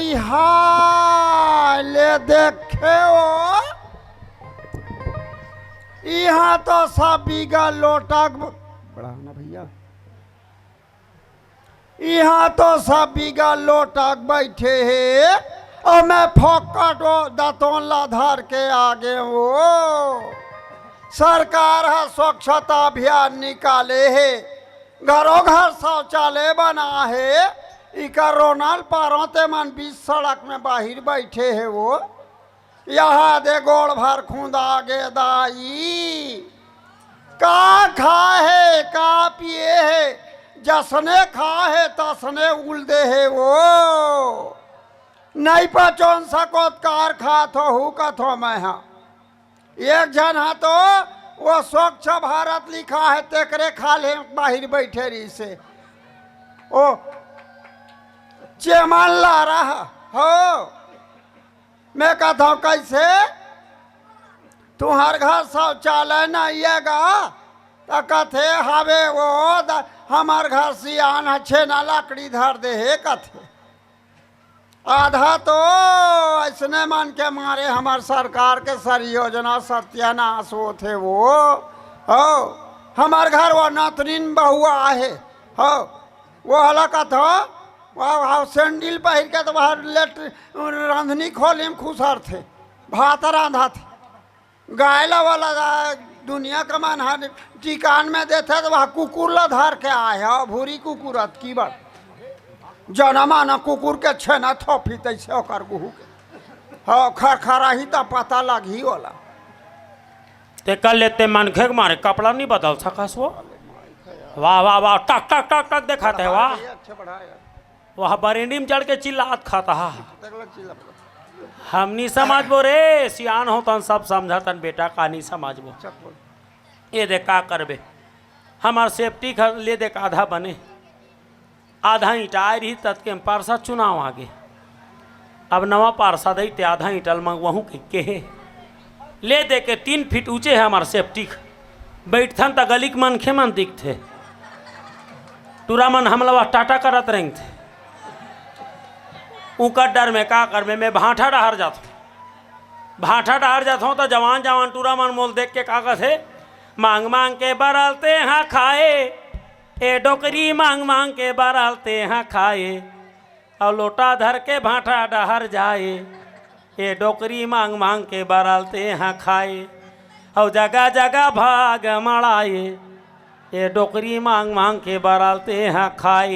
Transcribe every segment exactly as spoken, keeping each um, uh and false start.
हाय, ले देखे हो, इहाँ तो सब बीघा लोटा क-, बढ़ा ना भैया, इहाँ तो सब बीघा लोटा क बइठे हे, अउ मैं फोकट ओ दतोन ला धर के आगे हों। सरकार ह स्वच्छता अभियान निकाले हे, घरो घर शौचालय बना हे, इकर रोनाल पारों ते मन बीच सड़क में बाहिर बइठे हे वो। इहाँ दे गोड़ भर खुंदा गे दाई। का खाहे, का पिए हे, जसने खाहे, तसने उल दे हे वो। नइ पचोन सकोत कार खात होहू कथों मैं हा। एक झन हा तो वो स्वच्छ भारत लिखा हे, तेकरे खाल्हे बाहिर बइठे रहिसे। ओ चेमन लारा हो। मैं कथों, "कइसे? तुँहर घर शौचालय नइ हे गा?" त कथे, "हवे वो द-, हमर घर सियान ह छेना लकड़ी धर दे हे," कथे। आधा तो अइसने मन के मारे हमर सरकार के सरी योजना सत्यानाश होत हे वो। हो, हमर घर वो नतनीन बहुआ आहे। हो, वो हला कथों, वो, वो सैंडिल पहिर के तो वहाँ लेट-, रंधनी खोली में खुसरथे, भात रांधथे। गाय ला वाला दुनिया के मन ह टिकान में देथे, त वहाँ कुकुर ला धर के आए हे, भूरी कुकुर अतकी बड़। जना माना कुकुर के छेना थोपही तइसे ओकर गुहू के। हाँ, खरखराही त पता लगही ओला। ते कर लेते मनखे के मारे कपड़ा नइ बदल सकस वो। वाह, वाह, वाह, टक, टक, टक, टक देखाथे, वाह। वाह, बरेंडी में चढ़ के चिल्लात खाता हा। हम नइ समझबो रे, सियान होथन, सब समझथन बेटा, का नइ समझबो। ये देख, का करबे, हमर सेप्टिक ह, ले देख, आधा बने, आधा ईंटा आए रही, ततके में पार्षद चुनाव आगे। अब नवा पार्षद अई, ते आधा ईंटा ल मंगवाहूं कहिके हे। ले दे के तीन फीट ऊंचे हे हमर सेप्टिक। बइठथन त गली के मनखे मन दिखथे। टूरा मन हमला वाह टाटा करत रेंगथे। उंकर डर में का करबे, मैं भांठा डहर जाथों। भांठा डहर जाथों त जवान जवान टूरा मन मोला देख के का कथे, "मांग मांग के बराल तेहा खाए, ए डोकरी मांग मांग के बराल तेहा खाए।" अउ लोटा धर के भांठा डहर जाए, ए डोकरी मांग मांग के बराल तेहा खाए, अउ जगा जगा भाग मड़ाए, ए डोकरी मांग मांग के बराल तेहा खाए।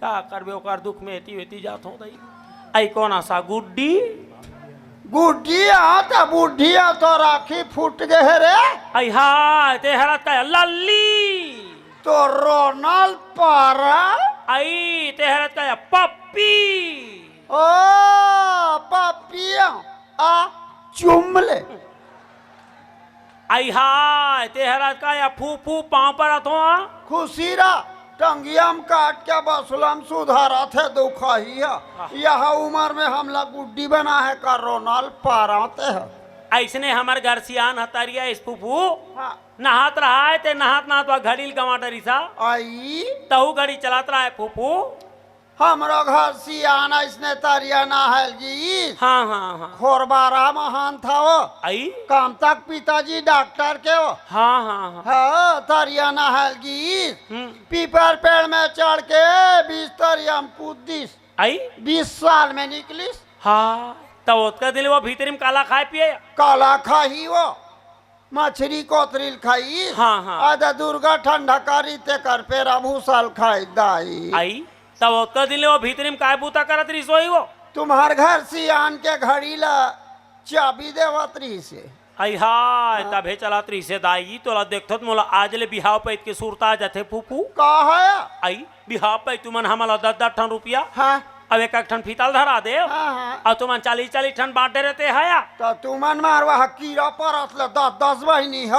का करबे, ओकर दुख में एती ओती जाथों दई। अई कोन असा गुड्डी? गुड्डी आ त बुढ़िया तो राखी फूट गे हे रे। अई हाय, ते हरत का लल्ली। तो रोनल पारा। अई, ते हरत का पप्पी। ओ, पप्पी आ चुमले। अई हाय, ते हरत का या फू फू पांव परत हों। खुशी रह, टंगिया म काट के बसुला म सुधारथे दुखही ह। हाँ। यह उमर में हमला गुड्डी बनाहे का रोनल पारा ते ह। अइसने हमर घर सियान ह तरिया इस फूफू। हाँ। नहात रहाय ते नहात नहात वा घड़ी ल गंवा डरिस हा। अई। तहू घड़ी चलत रहाय फूफू। हमरो घर सियान अइसने तरिया नहाय ल गीस। हाँ, हाँ, हाँ। खोरबारा महान था वो। अई। काम तक पिताजी डॉक्टर के वो। हाँ, हाँ, हाँ। हाँ, तरिया नहाय ल गीस। हम्म। पीपर पेड़ में चढ़ के बीच तरिया म कूद दिस। अई। बीस साल में निकलिस। हाँ, त ओतका दिन वो भीतरी म काला खाय पिए? काला खाही वो। मछरी कोतरी ल खाई। हाँ, हाँ। आधा दुर्गा ठंडा करी तेकर पेरा भूसा ल खाई दाई। अई, तब ओतका दिन ले वो भीतरी म काय बूता करत रहिस होही वो? तुम्हर घर सियान के घड़ी ला चाबी देवत रहिस हे। अई हाय, हाँ। तभे चलत रहिस हे दाई, तोला देखथों त मोला आज ले बिहाव पइत के सुरता आ जाथे फूफू। का हे? अई, बिहाव पइत तुमन हमला दस दस ठन रुपया। हाँ। अब एक एक ठन फीता ल धरा देव। हाँ, हाँ। अउ तुमन चालीस चालीस ठन बांट डरे ते हया। त तुमन मारवा ह कीरा परत ले दस दस बहिनी ह।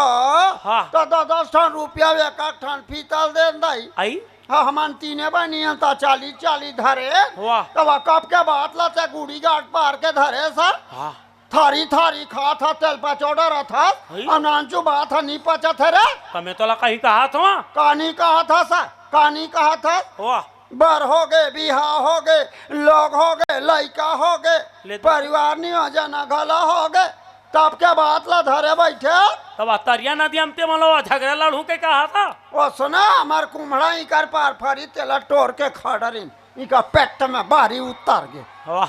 हाँ। त दस दस ठन रुपया एक एक ठन फीता ल देन दई। अई। हाँ, हमन तीने बहिनी हन त चालीस चालीस धरे। वाह। त वा कब के बात ला ते गुड़ी गांठ पार के धरे सा। हाँ। थारी थारी खात ह, तेल पचोड़ा रथस, हई। अउ नानचू बात ह नी पचत हे रे। त मैं तोला कहीं कहत हंव? का नी कहत हस, का नी कहत हस? वाह। बर होगे, बिहाव होगे, लोग होगे, लइका होगे, ले तो। परिवार नियोजन घला होगे, तब के बात ला धरे बइठे। तब आ तरिया नदिया म ते मन ला झगरा लड़हूं के कहा था? ओ सुना, हमर कुम्हड़ा इकर पार फरी, तेला टोर के खा डरिन, इकर पेट में बारी उतर गे। वाह,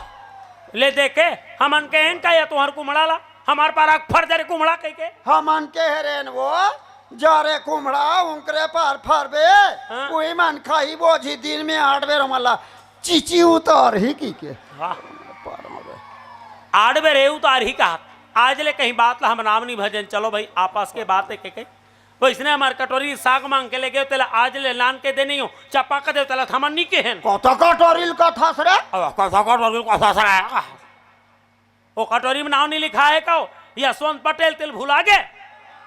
ले देखे, हमन के एन का या तुहर कुम्हड़ा ला, हमर पार आग फर दे रे कुम्हड़ा कह के। हमन के हेरेन वो, जा रे कुम्हड़ा, उंकरे पार फरबे, हाँ। उही मन खाही बोझी दिन में आठ बेर हमला चीची उतारही की के। वाह। आठ बेर हे उतारही कहा। आज ले कहीं बात ला हम नाम नहीं भजन, चलो भाई, आपस के बात है के, के। वइसने हमर कटोरी साग मांग के ले गे, तेला आज ले लान के दे नहीं हो, चपा के दे, तेला थमन नहीं के हेन। कत कटोरी ल कथस रे? अब कत कटोरी ल कथस रे? ओ कटोरी में नाम नहीं लिखा है कहो, यशवंत पटेल तेल भुला गे।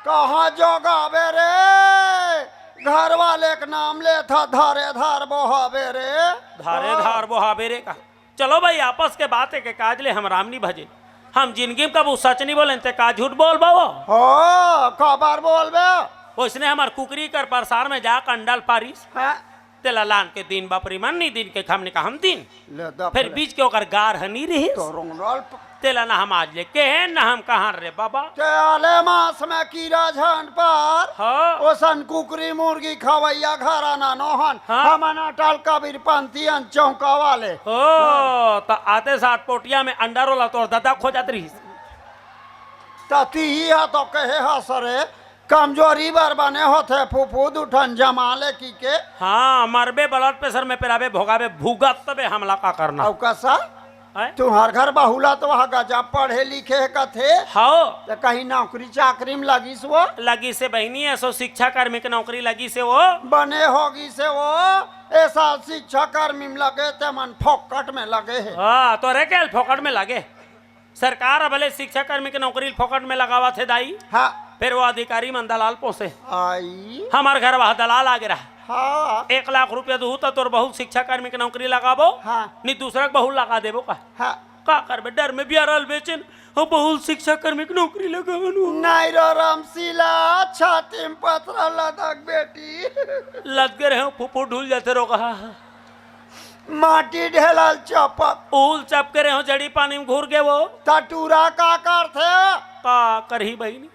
कहाँ जोगाबे रे? घर वाले के नाम ले था, धारे धार बोहाबे रे। धारे हाँ। धार बोहाबे रे का। चलो भाई, आपस के बात है के काज ले हम राम नहीं भजे। हम जिंदगी में कबू सच नहीं बोले, ते का झूठ बोल बाबो? हो, खबर बोलबे। ओइसने हमर कुकरी कर परसार में जा कंडल पारिस। हाँ। तेला लान के दिन बापरी मन नहीं दिन के खमने का हम दिन। ले दे फिर ले। बीच के ओकर गार ह नहीं रहिस। तो रोंगल प- तेला ना हम आज ले के हैं, ना हम कहाँ रे बाबा। ते आले मास में कीरा झंड पर। हाँ। ओसन कुकरी मुर्गी खवैया घराना नोहन। हाँ। हमन अटल कबीर पंथी अन चौका वाले। ओ, हाँ। त आते साथ पोटिया में अंडा रोला तोर दादा खोजत रहिस। त तिही हा तो कहे हा सरे, कमजोरी बर बने होथे फूफू, दू ठन जमा ले की के। हाँ, मरबे blood pressure में पेराबे, भोगाबे, भुगत तबे हमला का करना। अउ कसा? हैं? तुम्हार घर बहुला तो वह गजब पढ़े लिखे हे कथे। हाँ। त कहीं नौकरी चाकरी में लगिस वो? लगिस हे बहिनी, एसो शिक्षा कर्मी के नौकरी लगिस हे वो। बने होगिस हे वो, एसा शिक्षा कर्मी में लगे ते मन फोकट में लगे हे। हाँ, तोरे के फोकट में लगे। सरकार अब ले शिक्षा कर्मी के नौकरी फोकट में लगावत हे दाई। हाँ। फिर वो अधिकारी मन दलाल पोसे। आई। हमर घर वह दलाल आगे रहा। हाँ। एक लाख रुपया दूहू त तोर बहू शिक्षा कर्मी के नौकरी लगाबो। हाँ। नहीं दूसरा के बहू लगा देबो का। हाँ। का करबे, डर में बियारल बेचेन, हम बहू शिक्षा कर्मी के नौकरी लगावन हो। नहीं रो रामशीला, छाती में पथरा लदक बेटी। लद गे रहे हो, फुफू ढुल जाते रो कहा। माटी ढेलल चपक। उल चपके रहे हो, जड़ी पानी में घुर गे वो। त टूरा का करथे? का करही बहिनी?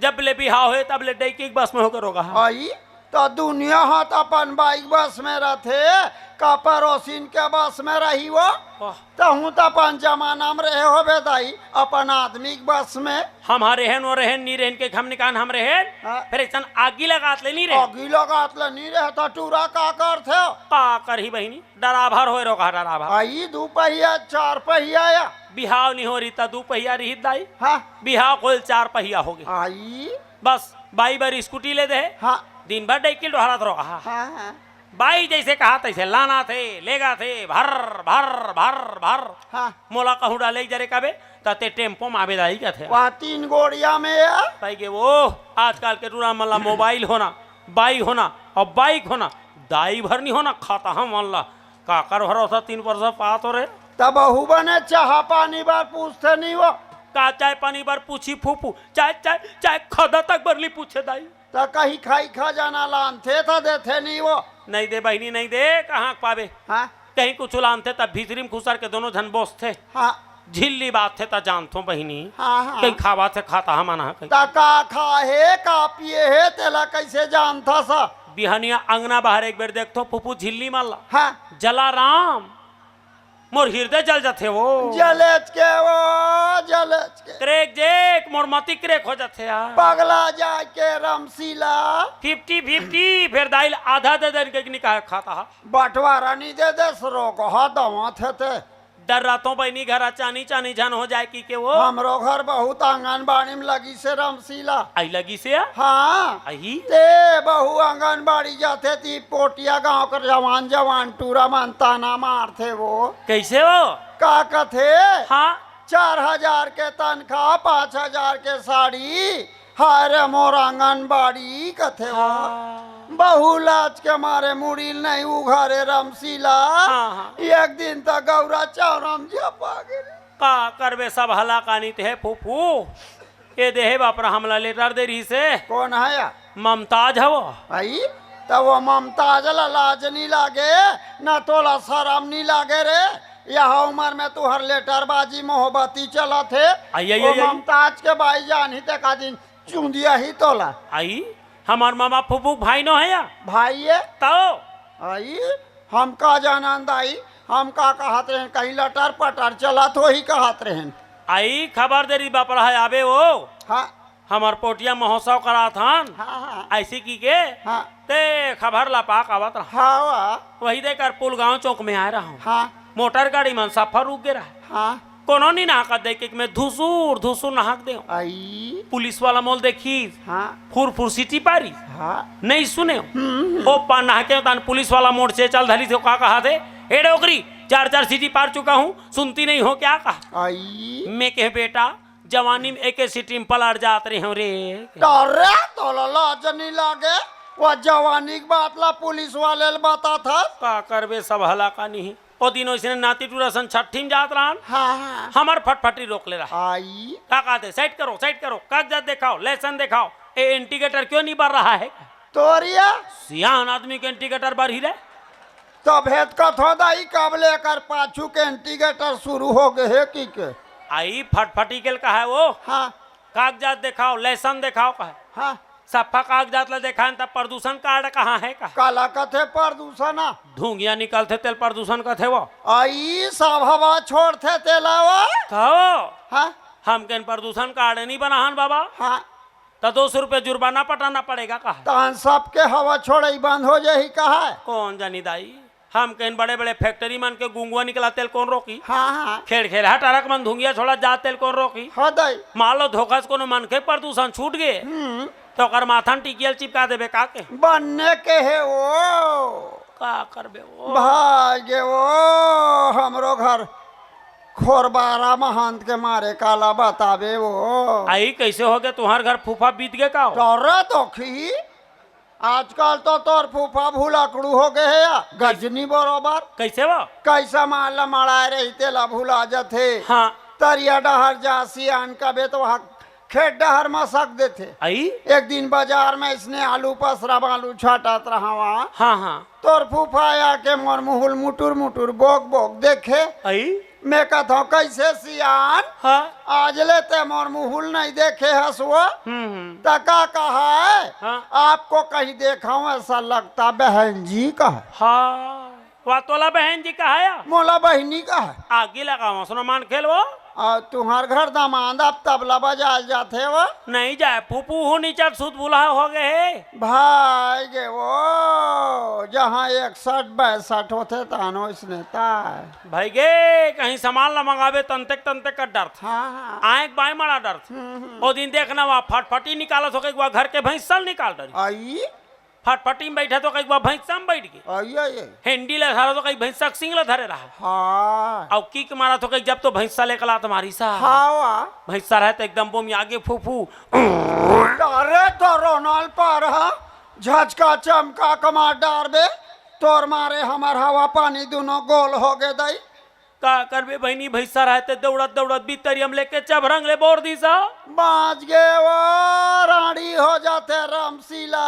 जब ले बिहाव होए, तब ले डैकी के बस में होके रोगा हा। आई, त दुनिया ह त अपन बाइक बस में रथे, का परोसिन के बस में रही वो? वाह। तहूँ त अपन जमाना में रहे होबे दाई, अपन आदमी के बस में। हम हा रहेन, वो रहेन, नी रहेन के हम निकान हम रहेन। हाँ। फिर ऐसन आगी लगात ले नी रहे। आगी लगात ले नी रहे, त टूरा का करथे? का करही बहिनी? डराभर होए रोगा, डराभर। आई दू पहिया, चार पहिया या? बिहाव नहीं हो रही, त दू पहिया रही दाई। हाँ। बिहाव कोई चार पहिया हो गए। आई। बस, बाई बर स्कूटी ले दे। हाँ। दिन भर डैकिल डोहरत रोगा। हाँ, हाँ। बाई जैसे कहा तैसे लाना थे, लेगा थे, भर, भर, भर, भर। हाँ। मोला कहूँ डाले जरे कबे, त ते टेम्पो में आबे दाई कथे। वहाँ तीन गोड़िया में या? पाई के वो, आजकल के टूरा मन ला मोबाइल होना, बाई होना, और बाइक होना, दाई भर नहीं होना, खाता हम मन ला। काकर भरोसा तीन परसा पात हो रे? तब बहू बने चाह पानी बर पूछथे नहीं वो। का चाय पानी बर पूछी फूफू? चाय, चाय, चाय खदा तक बर ली पूछे दाई। त कहीं खाई खजाना लानथे त देथे नहीं वो। नहीं दे बहिनी, नहीं दे, कहाँ पाबे? हाँ। कहीं कुछ लानथे तब भीतरी में खुसर के दोनों झन बोसथे। हाँ। झिल्ली बात थे त जानथो बहिनी। हाँ, हाँ। कहीं खावा थे खाता हमन हा कहीं। त का खाहे, का पिए हे, तेला कैसे जानथा सा? बिहनिया अंगना बाहर एक बेर देखथो फूफू झिल्ली मन ला। हाँ। जलाराम, मोर हृदय जल जाथे वो। जलेच के वो, जलेच के। क्रेक जेक, मोर मती क्रेक हो जाथे यार। पगला जाए के रमसीला। फिफ्टी फिफ्टी, फिर दाई ल आधा दे देन के निकाह खाता हा। बंटवारा नहीं दे दे, सरो को हा दवा थे ते। डर्राथों बहिनी घरा चानी चानी झन हो जाए की के वो। हमरो घर बहुत आंगनबाड़ी में लगिस हे रमसीला। आई लगिस हे या? हाँ। आई? ते बहू आंगनबाड़ी जाथे ती पोटिया गांव कर जवान जवान टूरा मन ताना मारथे वो। कैसे वो? का कथे? हाँ। चार हजार के तनखा, पाँच हजार के साड़ी, हाय रे मोर आंगनबाड़ी कथे वो। हाँ। बहू लाज के मारे मुड़ी ल नहीं उघारे रमसीला। हाँ, हाँ। एक दिन त गौरा चौरा म झपा गे रे। का करबे, सब हलाकानी ते हे फूफू। ए देहे बाप रे, हमला लेटर दे रही से। कौन है या? ममताज हव। आई? त वो ममताज ला लाज नी लागे, न तोला शरम नी लागे रे। यह उमर में तुहर लेटरबाजी मोहब्बती चलत हे। आई, आई, वो आई, आई। ममताज के बाई जानही ते का दिन चूंदिया ही तोला। आई, हमर मामा फूफू भाई नो हे या? भाई ये? तो? आई, हम का जानन दाई, हम का कहत रहेन, कहीं लटर पटर चलत होही कहत रहेन। आई, खबर दे रही बाप रहा आबे वो। हाँ। हमर पोटिया महोत्सव करात हन। हाँ, हाँ। ऐसी की के? हाँ। ते खबर ला पाक आवत रहा। हाँ, वा। वही देकर पुल गांव चौक में आए रहा हूँ। हाँ। मोटर गाड़ी मन सफर रुक गे रहा। हाँ। कोनो नी नहाकत देख के मैं धुसुर, धुसुर नहाक देव। आई। पुलिस वाला मोल देखी। हाँ। फुर फुर सीटी पारी। हाँ। नहीं सुने। हम्म। ओ पा नहाके तान पुलिस वाला मोड़ से चल धरी थे, का कहा थे? ए डोकरी, चार चार सीटी पार चुका हूँ, सुनती नहीं हो क्या कहा? आई। मैं कहे, बेटा, जवानी में एके सीटी में पलट जात रहे हो रे। अरे, तोला लाज नहीं लागे? वो जवानी की बात ला पुलिस वाले ले बता था। का करबे, सब हला का नहीं। ओ दिन ओइसने नाती टूरा सन छठी में जात रहन। हाँ, हाँ। हमर फटफटी रोक ले रहा। आई। का कहते, "साइड करो, साइड करो, कागजात दिखाओ, लाइसेंस दिखाओ, ए इंडिकेटर क्यों नहीं बर रहा है?" तोरिया। सियान आदमी के इंडिकेटर बर ही रे। तो भेद कथो दाई, कब लेकर पाछू के इंडिकेटर शुरू हो गए है की के? आई फटफटी के कहा है वो। हाँ। कागजात दिखाओ, लाइसेंस दिखाओ कहा। हाँ। सफा कागजात ला देखान, तब प्रदूषण कार्ड कहाँ है का? काला कथे प्रदूषण आ? धुंगिया निकलथे तेल प्रदूषण कथे वो। आई सब हवा छोड़थे तेला वो। कहो। हाँ? हम केन प्रदूषण कार्ड नहीं बनाहन बाबा। हाँ। तो दो सौ रुपये जुर्माना पटाना पड़ेगा कहा। तान सबके हवा छोड़े बंद हो जाही कहा। कौन जानी दाई? हम कहीं बड़े-बड़े फैक्ट्री मन के गुंगुआ निकला तेल कौन रोकी? हाँ, हाँ। खेड़ खेड़हा ट्रक मन धुंगिया छोड़ा जा तेल कौन रोकी? हाँ दाई। मान लो धोखा से कोनो मनखे प्रदूषण छूट गे, हम्म। तो ओकर माथा न टिकियल चिपका देबे का के? बन्ने के हे वो। का करबे वो? भागे वो, हमरो घर खोरबारा महंत के मारे काला बताबे वो। आई कैसे हो गए तुम्हार घर फूफा बीत गए का हो? तोरा दोखी। आजकल तो तोर फूफा भुलक्कड़ू हो गए हे या, गजनी बरोबर। कैसे वो? कैसा मान ला मड़ाए रही तेला भुला जथे। हाँ। तरिया डहर जा सियान कबे तो वहाँ खेत डहर मसक देथे। आई? एक दिन बाजार में इसने आलू पसरा बालू छाटत रहा वहाँ। हाँ, हाँ। तोर फूफा आके मोर मुहुल मुटुर मुटुर बोक बोक देखे। आई? मैं कहत हूँ, "कैसे सियान? हाँ। आज ले ते मोर मुहुल नहीं देखे हस वो?" हम्म, हम्म। त का कहा है? हाँ। "आपको कहीं देखा हूँ ऐसा लगता बहन जी," कहा। हाँ। वा तोला बहन जी कहा या? मोला बहिनी कहा। आगी लगावा सुनो मान खेल वो। आ, तुम्हार घर दामाद अब तबला बजाल जाथे वो? नहीं जाए, फूफू हूँ नीचट सुत बुलाह हो गए हे। भाई गे वो, जहाँ इकसठ बासठ होथे, तहां ओइसने ताय। भाई गे, कहीं सामान ला मंगाबे, तंतेक तंतेक कर डरथे। हाँ, हाँ। आएक बाय मड़ा डरथे। हम्म, हम्म। ओ दिन देखना, वा फटफटी निकालत हो के, एक बार घर के भैंसा ल निकाल डरी। आई? फटफटी में बैठे तो कई बार भैंसा में बैठ गए। आई, आई, आई। हेंडी ला धरे तो कई भैंसा के सिंग ला धरे रहा। हाँ। और किक मारा तो कई जब तो भैंसा लेकर लात मारी सा। हाँ, वा। भैंसा रहे तो एकदम बोम आगे फू फू। अरे तो रोनाल पार हा, झचका चमका कमार डारबे, तोर मारे हमर हवा पानी दुनो गोल हो गे दई। का करबे बहिनी, भैंसा रहते दौड़त दौड़त बीतरिया में लेके चभरंग ले बोर दी सा। बाँच गे वो, रांडी हो जाथे रमसीला।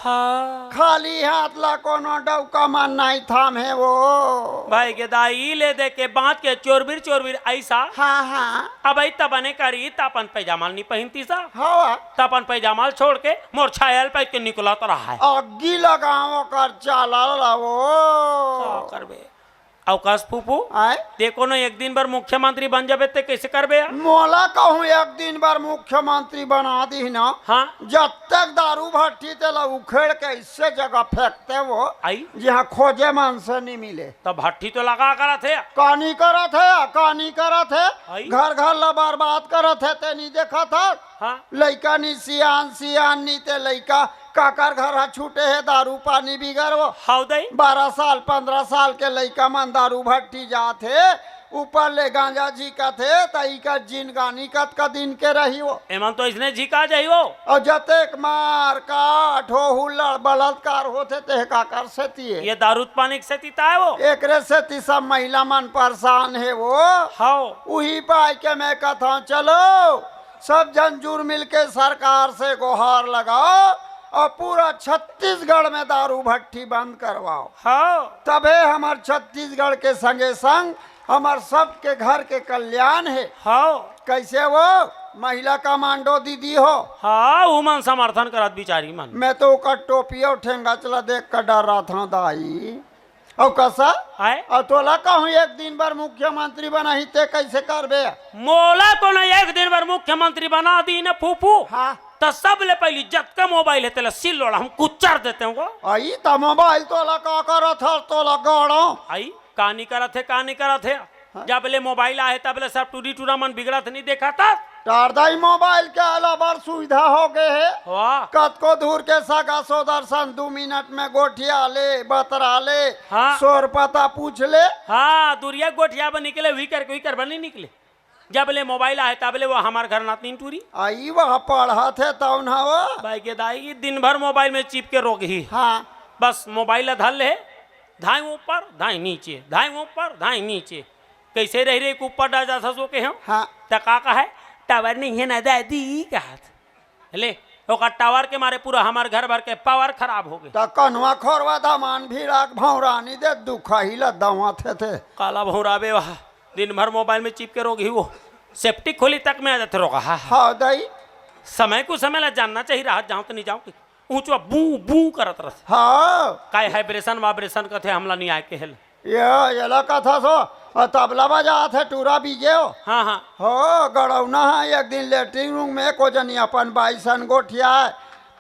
हाँ। खाली हाथ ला कोनो डौका मन नहीं थामे वो। भाई गे दाई ले दे के बाँच के चोरबिर चोरबिर ऐसा। हाँ, हाँ। अब आई तब बने करी त अपन पैजामा ल नहीं पहनती सा। हाँ। त अपन पैजामा ल छोड़ के मोर छाया ल पहन के निकलत रहा है। अग्गी लगाओ कर चाला ला वो। का करबे? अवकाश फूफू, आय? ते कोनो एक दिन बर मुख्यमंत्री बन जाबे ते कैसे करबे यार? मोला कहूँ एक दिन बर मुख्यमंत्री बना दी ना, हाँ। जब तक दारू भट्टी तेला उखेड़ के इससे जगह फेंकते वो, आई? जहाँ खोजे मन से नहीं मिले। तो भट्टी तो लगा करत हे। कानी करत हे, कानी करत हे। आई? घर घर ला बर्बाद करत हे, ते नहीं देखत हे। हाँ। लइका नी सियान, सियान नी ते लइका, काकर घर हा छूटे हे दारू पानी बिगर वो। हव दई। बारह साल, पन्द्रह साल के लइका मन दारू भट्टी जात हे, ऊपर ले गांजा झिकत हे, त इकर जिनगानी कतका दिन के रही वो। एमन तो इसने झिका जाही वो। अउ जतेक मार काट हो, हुल्लड़ बलात्कार होथे, ते काकर सेती हे। ये दारू पानी के सेती ताय वो। एकरे सेती सब महिला मन परेशान हे वो। हव। उही पाय के मैं कथौं, चलो, सब झन जुर मिल के सरकार से गोहार लगाओ, अउ पूरा छत्तीसगढ़ में दारू भट्टी बंद करवाओ। हाँ। तभे हमर छत्तीसगढ़ के संगे संग हमर सबके घर के कल्याण हे। हाँ। कइसे वो महिला कमांडो दीदी हो? हाँ, उमन समर्थन करत बिचारी मन। मैं तो ओकर टोपी अउ ठेंगच ल देख के डरत हंव दाई। अउ कइसे? आय? अउ तोला कहूं एक दिन बर मुख्यमंत्री बनाही ते कइसे करबे? मोला कोनो एक दिन बर मुख्यमंत्री बना दी न फूफू, हाँ। त सबले पहिली जतका मोबाइल हे तेला सिल लोड़ा हम कुचर देतेंव वो। अई त मोबाइल तोला का करत हस, तोला गाड़ो। अई का नी करत हे, का नी करत हे? हाँ। जब ले मोबाइल आहे तब ले सब टूरी टूरा मन बिगड़त नी देखत हस? टार दाई, मोबाइल के आला बड़ सुविधा हो गे हे। वाह। कतको दूर के सगा सोदर सन दू मिनट में गोठिया ले, बतरा ले, हाँ। सोर पता पूछ ले। हाँ, दुरिया गोठिया बर निकले, उही करके उही कर बर नी निकले। जब ले मोबाइल आहे तब ले वो हमर घर नातिन टूरी। अई वह पढ़त हे तौन हव। भाई के दाई दिन भर मोबाइल में चिपके रोगही। हाँ। बस मोबाइल ला धर ले, धाई ऊपर, धाई नीचे, धाई ऊपर, धाई नीचे। कइसे रहि रहि के ऊपर डर जाथस वो के हम? हाँ। त का कहे? टावर नइ हे ना दादी कहत। ले, ओकर टावर के मारे पूरा हमर घर भर के पावर खराब हो गे। त कनवा खोरवा धमान भिड़ा के भौंरा नी दे, दुखही ल दवाथे ते। काला भौंराबे वह, दिन भर मोबाइल में चिपके रोगही वो। सेप्टिक खोली तक में आ जाथे रोगहा। हाँ दाई। समय कुसमय ला जानना चाहिए, राहत जांव त नी जांव। ऊंचवा बू बू करत रहिथे। हाँ। काय हाइब्रेशन वाइब्रेशन कथे, हमला नी आय केहे ल। ये, येला कथस वो, अउ तबला बजात हे टूरा बीजे हो। हाँ, हाँ। हो, गड़ौना हे, एक दिन लेटरिन रूम में को जनी अपन बाई सन गोठियाय,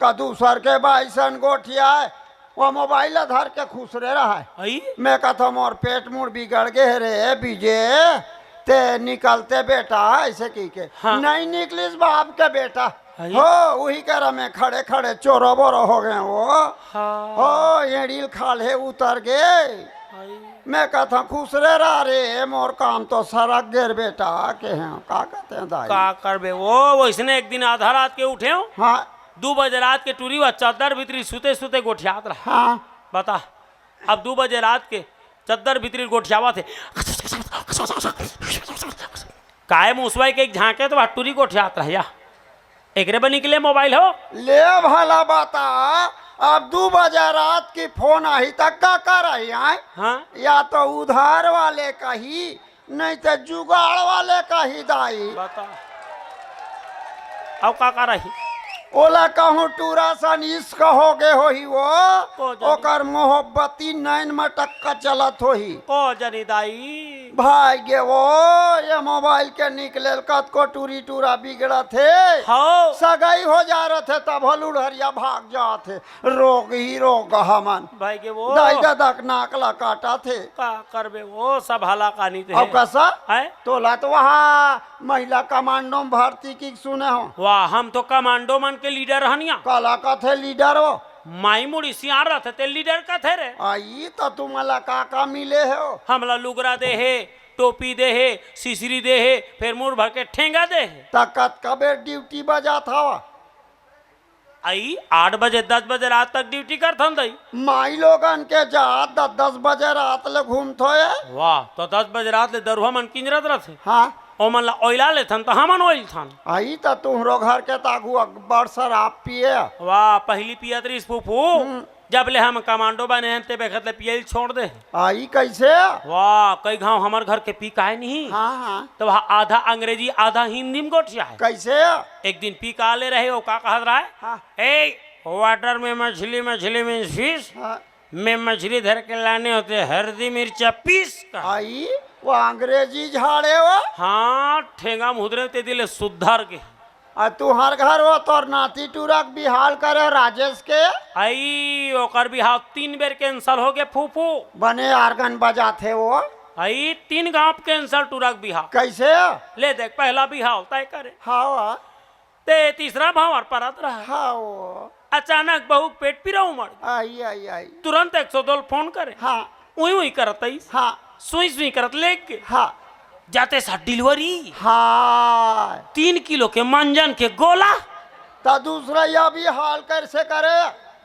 का दूसर के बाई सन गोठियाय, वो मोबाइल ला धर के खुसरे रहय। अई? मैं कथंव, मोर पेट मुड़ बिगड़ गे हे रे बीजे, ते निकलते बेटा, अइसे कहिके। हाँ। नइ निकलिस बाप के बेटा। अई? हो, उही करा में खड़े खड़े चोरो बोरो हो गे वो। हाँ। हो, एड़ी ल खाल्हे उतर गे। अई। मैं कथंव, खुसरे रह रे, मोर काम तो सरक गे रे बेटा, केहेंव, का कथे दाई? का करबे वो, वइसने एक दिन आधा रात के उठेंव। हाँ। दू बजे रात के टूरी व चद्दर भीतरी सुते सुते गोठियात रहा। हाँ। बता, अब दू बजे रात के चद्दर भीतरी गोठियावत हे। काय मुसवा के एक झांके त वह टूरी गोठियात रहा या। एकरे बर निकले मोबाइल हो। ले भला बता, अब दू बजे रात के फोन आही त का करही आय? हाँ। या तो उधार वाले कही, नइ त जुगाड़ वाले कही दाई। बता। अउ का करही? ओला कहूं टूरा सन इश्क हो गे होही वो, को जनी। ओकर मोहब्बती नैन मटक्का चलत होही। को जनी दाई। भाई गे वो, ये मोबाइल के निकले ल कतको टूरी टूरा बिगड़त हे। हव। सगाई हो जा रथे तभो लुढ़रिया भाग जात हे। रोगही रोग हमन। भाई गे वो। दाई ददा के नाक ला काटत हे। का करबे वो, सब हला कानी ते अउ हे। कइसे? हैं? तोला तो वहाँ महिला कमांडो में भर्ती कहिके सुने हंव। वाह, हम तो कमांडो मन के लीडर हन या। काला कथे लीडर हो? माई मुड़ी सियान रथे ते लीडर कथे रे। अई त तुमन ला का का मिले हे हो? हमला लुगरा दे हे, टोपी दे हे, सिसरी दे हे, फेर मुड़ भर के ठेंगा दे हे। त कतका बेर ड्यूटी बजात हवा? अई, आठ बजे, दस बजे रात तक ड्यूटी करथन दई। माई लोगन के जात दस दस बजे रात ले घूमथो ए। वाह, त दस बजे रात ले दरुहा मन किंजरत रथे। हाँ। ओमन ला ओइला लेथन त हमन ओइलथन। अई, त तुंहरो घर के त आगू अब्बड़ शराब पिए। वाह, पहिली पियत रिहिस फूफू। हम्म। जब ले हम कमांडो बने हन ते बखत ले पियई ल छोड़ दे। अई कइसे? वाह, कई घांव हमर घर के पी काय नहीं। हाँ, हाँ। त वह आधा अंग्रेजी आधा हिंदी में गोठियाय। कइसे? एक दिन पी का ले रहे, वो का कहत रहे? हाँ। ए, वाटर में मछली, मछली में फिश। हाँ। मैं मछली धर के लाने होते हरदी मिर्चा पीस का। अई, वो अंग्रेजी झाड़े हो? हाँ, ठेंगा मुहदरे ते दिले सुधर के। अ तुंहर घर वो तोर नाती टूरा के बिहाव करे राजेश के? अई, ओकर बिहाव तीन बेर cancel हो गे फूफू। बने organ बजाथे वो। अई, तीन घांव cancel टूरा के बिहाव। कइसे? ले देख, पहिला बिहाव तय करे। हाँ। ते तीसरा भांवर परत रहा। हाँ। अचानक बहू के पेट पीरा उमड़ गे। अई, अई, अई। तुरंत एक सौ दो ल फोन करे। हाँ। उई उई करत अइस। हाँ। सुई सुई करत लेग गे। हाँ। जाते साथ delivery। हाँ। तीन किलो के मंजन के गोला। त दूसरइया बिहाव कइसे करे?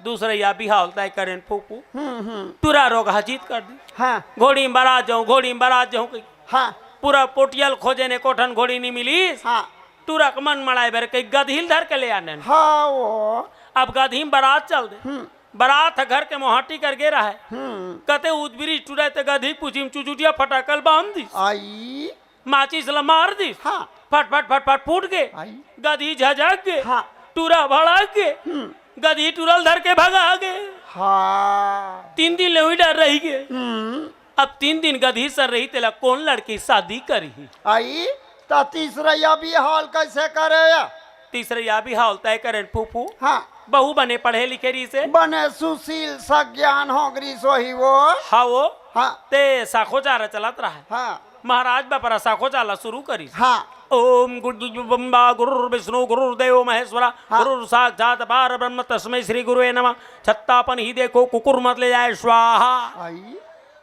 दूसरइया बिहाव तय करेन फूफू। हम्म, हम्म। टूरा रोगहा जिद कर दिस। हाँ। घोड़ी में बरात जाहूं, घोड़ी में बरात जाहूं कहि। हाँ। पूरा पोटिया ल खोजेन, एको ठन घोड़ी नी मिलिस। हाँ। टूरा के मन मड़ाय बर कहि गदही ल धर के ले आनेन। हाँ वो। अब गधी म बरात चल दे। हम्म। बरात ह घर के मोहाटी कर गे रहय। हम्म। कते उदबिरी टुरय ते गधी के पूछी म चुचुटिया फटाकल बांध दिस। आई। माचिस ल मार दिस। हाँ। फट फट फट फट फूट गे। आई। गधी झझक गे। हाँ। टुरा भड़क गे। हम्म। गधी टुरा ल धर के भगा गे। हाँ। तीन दिन ले उही डर रहि गे। हम्म। अब तीन दिन गधी सर रही, तेला कोन लड़की शादी करही? आई, त तीसरइया बिहाव ल कइसे करे? तीसरइया बिहाव ल तय करेन फूफू। हाँ। बहू बने पढ़े लिखे रहिसे। बने सुशील सज्ञान होंगरी सोही वो। हाँ वो। हाँ। ते साखोचार चलत रहय। हाँ। महाराज बपरा साखोचार ला शुरू करिस। हाँ। ओम गुरु बम्बा गुरुर्विष्णु गुरुर्देव महेश्वरा हाँ। गुरुर्साक्षात पार ब्रह्म तस्मै श्री गुरुवे नमः। छत्ता अपन ही देखो कुकुर मत ले जाए स्वाहा। आई।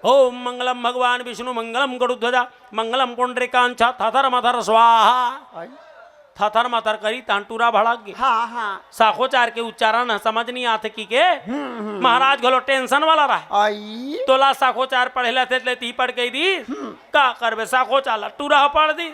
ओम मंगलम भगवान विष्णु मंगलम गरुध्वजा मंगलम पुंडरीकांक्षा थथर मथर स्वाहा। आई। थथर मथर करी तहां टूरा भड़क गे। हाँ, हाँ। साखोचार के उच्चारण ह समझ नहीं आथे कि के। हम्म, हम्म। महाराज घलो tension वाला रहय। आई। तोला साखोचार पढ़े ला थे, ले ती पढ़ के दी। हम्म। का करबे, साखोचार ला टूरा पढ़ दी।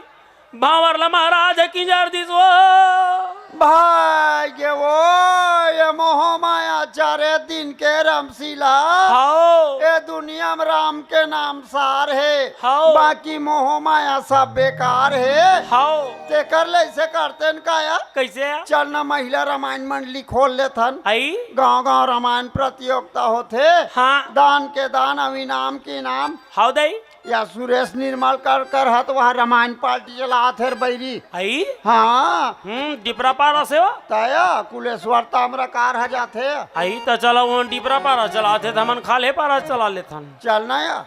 भांवर ला महाराज ह किंजर दिस वो। भाई गे वो, ये मोह माया चारे दिन के रमसीला। हाओ। ये दुनिया म राम के नाम सार हे। हाओ। बाकी मोह माया सब बेकार हे। हाओ। तेकर ले अइसे करतेन का या? कइसे? चल ना महिला रामायण मंडली खोल लेथन। आई? गांव गांव रामायण प्रतियोगिता होथे। हाँ। दान के दान, अउ इनाम के इनाम। हाओ दई। या सुरेश निर्मलकर कर ह त वह रामायण पार्टी चलात हे रे बइरी। आई? हाँ। हम्म, डिपरा पारा से हो? तया, कुलेश्वर ताम्रकार ह जाथे। आई त चला, वो डिपरा पारा चलाथे, त हमन खाल्हे पारा चला लेथन। चल ना या।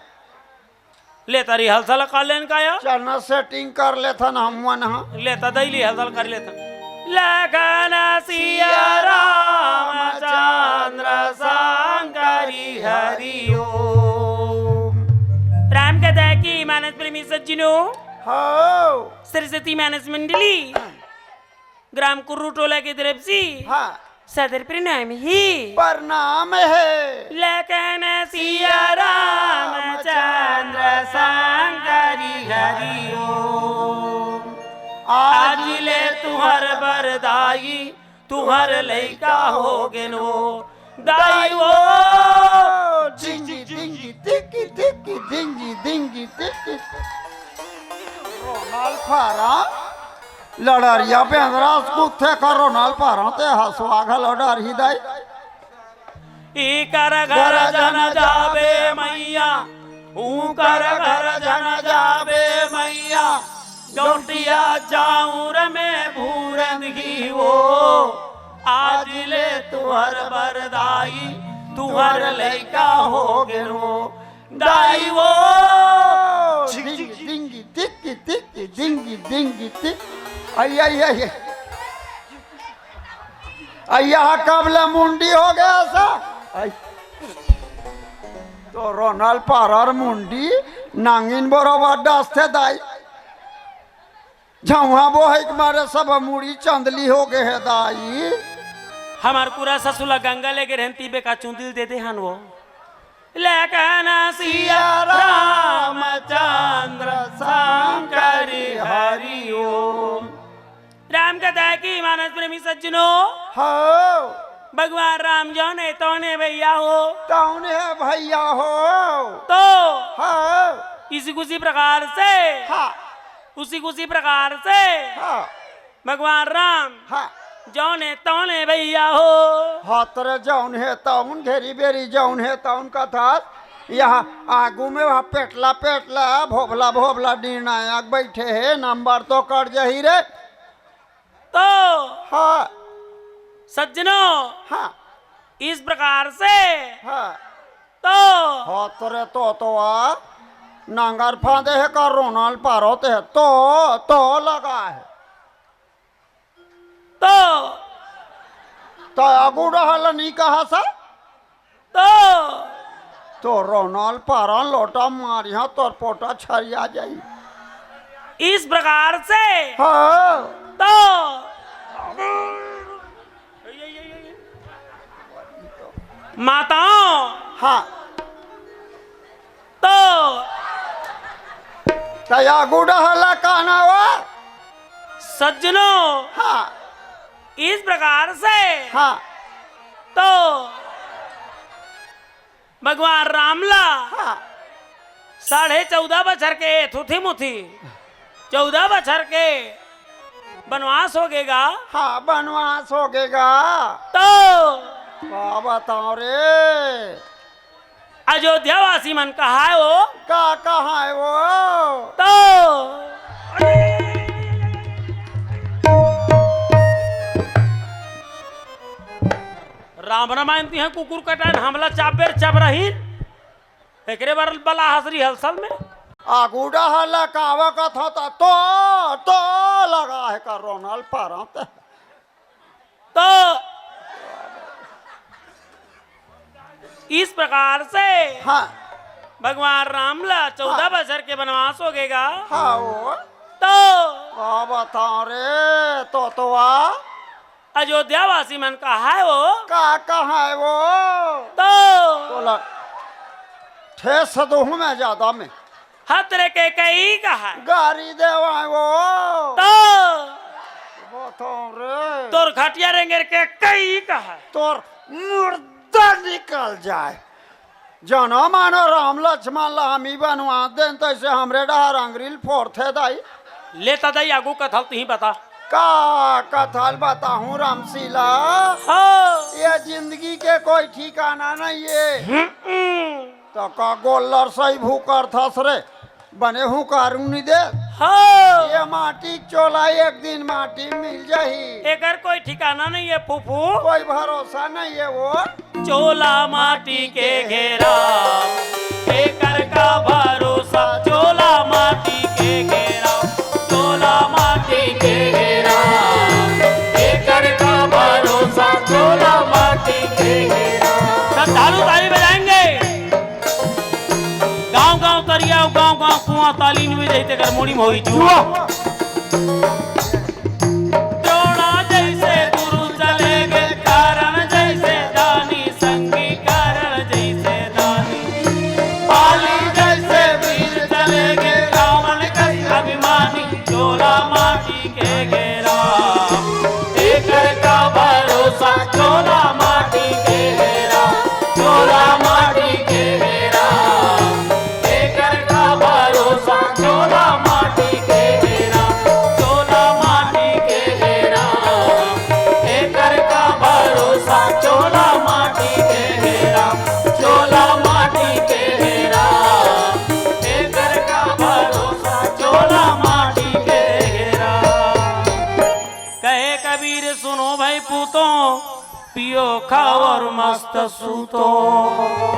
ले तारी हलसल कर लेन का या? चल ना, setting कर लेथन हमन ह। ले त दई ली हलसल कर लेथन। लखन सिया रामचंद्र शंकरी हरि ओम। राम कथा की मानस प्रेमी सज्जनों, हो। सरस्वती मानस मंडली, ग्राम कुर्रू टोला के तरफ से हाँ। सादर प्रणाम हे। प्रणाम हे। लखन सिया रामचंद्र शंकरी हरि ओम। आज ले तुहर बर दाई तुहर लइका हो गेन वो, दाई वो। डिंगी, डिंगी, टिकी, टिकी, डिंगी, डिंगी, टिकी। रोनल फारा, लड़रिया बेंदरा कुत्थे का रोनल फारा, ते हसवा घलो डरही दाई। इकर घर झन जाबे मइया, उकर घर झन जाबे मइया, गौंटिया चाउर में भूरन ही वो। आज ले तुहर बर दाई, तुहर लइका हो गेन वो, दाई वो। डिंगी, डिंगी, टिकी, टिकी, डिंगी, डिंगी, टिकी। आई, आई, आई, आई। अइया ह कब ले मुंडी हो गे सा? अइ। तो रोनल पारर मुंडी नांगिन बरोबर डसथे दाई। झउहा बोहे के मारे सब मुड़ी चंदली हो गे हे दाई। हमर पूरा ससुर ला गंगा ले गे रहेन, ती बेका चुंदिल दे दे हन वो। लखन सिया रामचंद्र शंकरी हरि ओम। राम कथा की मानस प्रेमी सज्जनों, हो। भगवान राम जौन हे तौन हे भइया हो। तौन हे भइया हो। तो हो। इसी कुसी प्रकार से, हाँ। उसी कुसी प्रकार से हाँ। भगवान राम हाँ। जौन हे तौन हे भइया हो। हाँ, तोरे जौन हे तौन, घेरी बेरी जौन हे तौन कथस। यहाँ आगू में वहाँ पेटला पेटला, भोभला भोभला निर्णायक बइठे हे, नंबर तो कट जही रे। तो हाँ। सज्जनों, हाँ। इस प्रकार से हाँ। तो हाँ, तोरे तो, तो आ, नांगर फांदे हे का रोनल पारत हे, तो, तो लगा हे। तो तो आगू डहर ला नी कहा सा? तो तो रोनल पारा लोटा मारिहा, तोर पोटा छरिया जाई। इस प्रकार से हाँ। तो माताओं हाँ। तो तो आगू डहर ला कहना वा? सज्जनों हाँ। इस प्रकार से हाँ। तो भगवान राम ला हाँ। साढ़े चौदह बछर के थुथी मुथी चौदह बछर के बनवास होगे गा। हाँ, बनवास होगे गा। तो का बताओं रे? अयोध्या वासी मन कहाय वो? का कहाय वो? तो राम रमायन तिहे कुकुर कटायन हमला चाबेर चबरहीन। एकरे बर बला हसरी हलसल में। आगू डहर ला कावा कथा त तो, तो लगा है कर रोनल परत। तो इस प्रकार से हाँ। भगवान राम ला चौदह हाँ। बछर के बनवास होगे गा। हाँ वो। तो का बताओं रे तोतवा? अयोध्या वासी मन कहाय वो? का कहाय वो? तो तोला ठेस दुहूं मैं जादा में। हतरे के कई कहाय? गारी देवाय वो। तो बताओं रे। तोर घटिया रेंगेर के कई कहाय? तोर मुर्दा निकल जाय। जनो मानो राम लक्ष्मण ला हमी बनवा देन, तइसे हमरे डहर अंगरी ल फोरथे दाई। ले त दाई, आगू कथा ल तिही बता। का कथा ल बताहूं रामसीला? हाँ। ये जिंदगी के कोई ठिकाना नहीं है। हम्म। त का गोल्लर सही भूकर थस रे? बने हुंकारू नी दे। हाँ। ये माटी के चोला एक दिन माटी मिल जाही। एकर कोई ठिकाना नहीं है फूफू। कोई भरोसा नहीं है वो। चोला माटी के घेरा, एकर का भरोसा। चोला माटी के घेरा, चोला माटी के घेरा, एकर का भरोसा। चोला माटी के घेरा। श्रद्धालु ताली बजाएंगे। गांव गांव तरिया, गांव गांव कुआं, ताली नइ बजही तेकर मुड़ी म होही जुआ। द्रोणा जइसे गुरु चले गे, कर्ण जइसे दानी, संगी कर्ण जइसे दानी। बाली जइसे वीर चले गे, रावण कस अभिमानी। चोला माटी के घेरा, एकर का भरोसा। चोला माटी के घेरा, चोला माटी के घेरा, एकर का भरोसा। चोला माटी के घेरा, चोला माटी के घेरा, एकर का भरोसा। चोला माटी के घेरा, चोला माटी के घेरा, एकर का भरोसा। चोला माटी के घेरा। कहे कबीर सुनो भाई पूतों, पियो खाओ और मस्त सूतो।